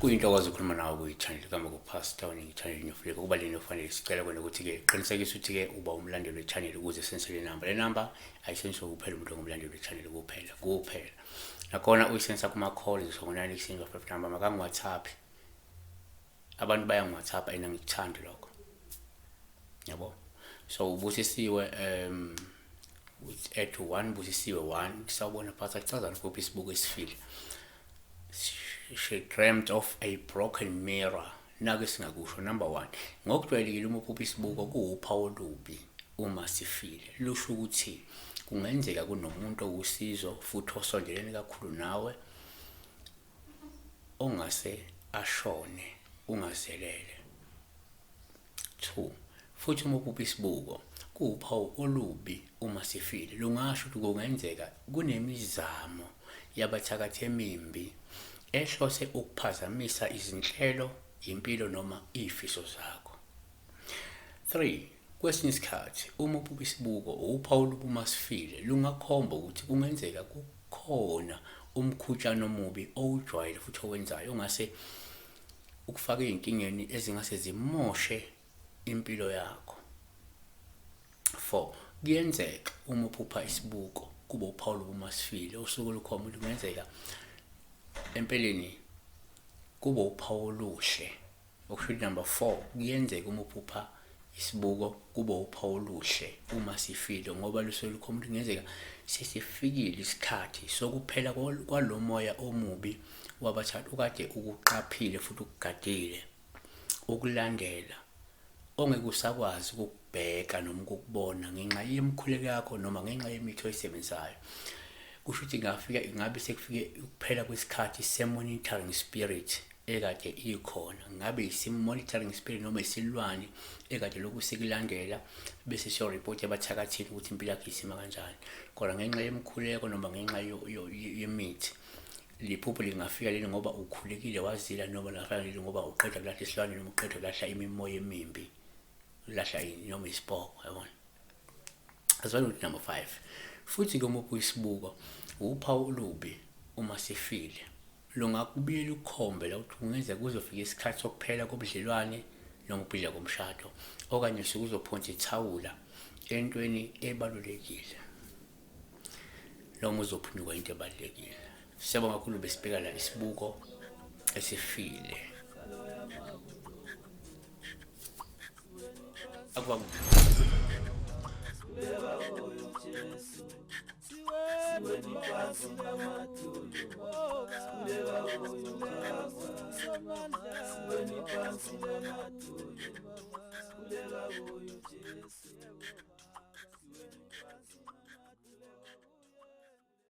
Kuyintokozo ukukhuluma nawe kwi-channel kaMakuPastor channel Nyoflika. Kuba lento ofanele sicela kwena ukuthi-ke qinisekisa ukuthi-ke uba umlandeli we-channel ukuze sense le namba. Le namba ayisenziwa kuphela umuntu ongumlandeli we-channel kuphela kuphela. Nakhona uyisensa kuma-calls ngo-9 ekuseni ka-5 number makangi-WhatsApp. Abantu bayangi-WhatsApp and angikuthandi lokho. Yabo. So ubusisiwe with add to 1 busisiwe 1 sawubona pastor, kuchazani kuphi isibuko esifile? She dreamt of a broken mirror. Nake singakusho number 1, ngokujwayelekile uma uphupha isibuko kuwuphawu olubi uma sifile. Lusho ukuthi kungenzeka kunomuntu owusizo futhi osondelene kakhulu nawe ongase ashone ungazelele. 2, futhi uma uphupha isibuko kuwuphawu olubi uma sifile, lungasho ukuthi kungenzeka kunemizamo yabathakathi emimbi ehlose ukuphazamisa izinhlelo, impilo noma izifiso zakho. 3, kwesinye isikhathi uma uphupha isibuko uphawu olubi uma sifile lungakhomba ukuthi kungenzeka kukhona umkhutshana omubi owujwayele futhi owenzayo ongase ukufaka ey'nkingeni ezingase zimoshe impilo yakho. 4, kuyenzeka uma uphupha isibuko kube uphawu olubi uma sifile, usuke lukhomba ukuthi kungenzeka empeleni kube uphawu oluhle. Okusho ukuthi number 4, kuyenzeka uma uphupha isibuko kube uphawu oluhle uma sifile, ngoba lusuke lukhomba ukuthi kungenzeka sesifikile isikhathi sokuphela kwalo moya omubi wabathathu ukade ukuqaphile futhi ukugadile ukulandela, ongeke usakwazi ukukubheka noma ukukubona ngenxa yemikhuleko yakho noma ngenxa yemithi oyisebenzisayo. Kusho ukuthi ingafika ingabe sekufike ukuphela kwesikhathi se-monitoring spirit ekade ikhona, ngabe isi-monitoring spirit noma isilwane ekade lokhu sikulandela bese siyoripota ebathakathini ukuthi impilo yakho isima kanjani. Kodwa ngenxa yemikhuleko noma ngenxa yemithi, liphupho lingafika leli ngoba ukhulekile wazila, noma lingafika leli ngoba uqeda kulahla isilwane noma uqeda kulahla imimoya emimbi, ulahla noma isipoko, yabona. Asibale ukuthi number 5, futhi-ke uma uphuka isibuko uphawu olubi uma sifile, lungakubiyela ukhombe la ukuthi kungenzeka kuzofika isikhathi sokuphela kobudlelwane noma ukubhidla komshado, okanye usuke uzophonsa ithawula entweni ebalulekile noma uzophunyukwa into ebalulekile. Siyabonga kakhulu, besibheka la isibuko esifile. Akuba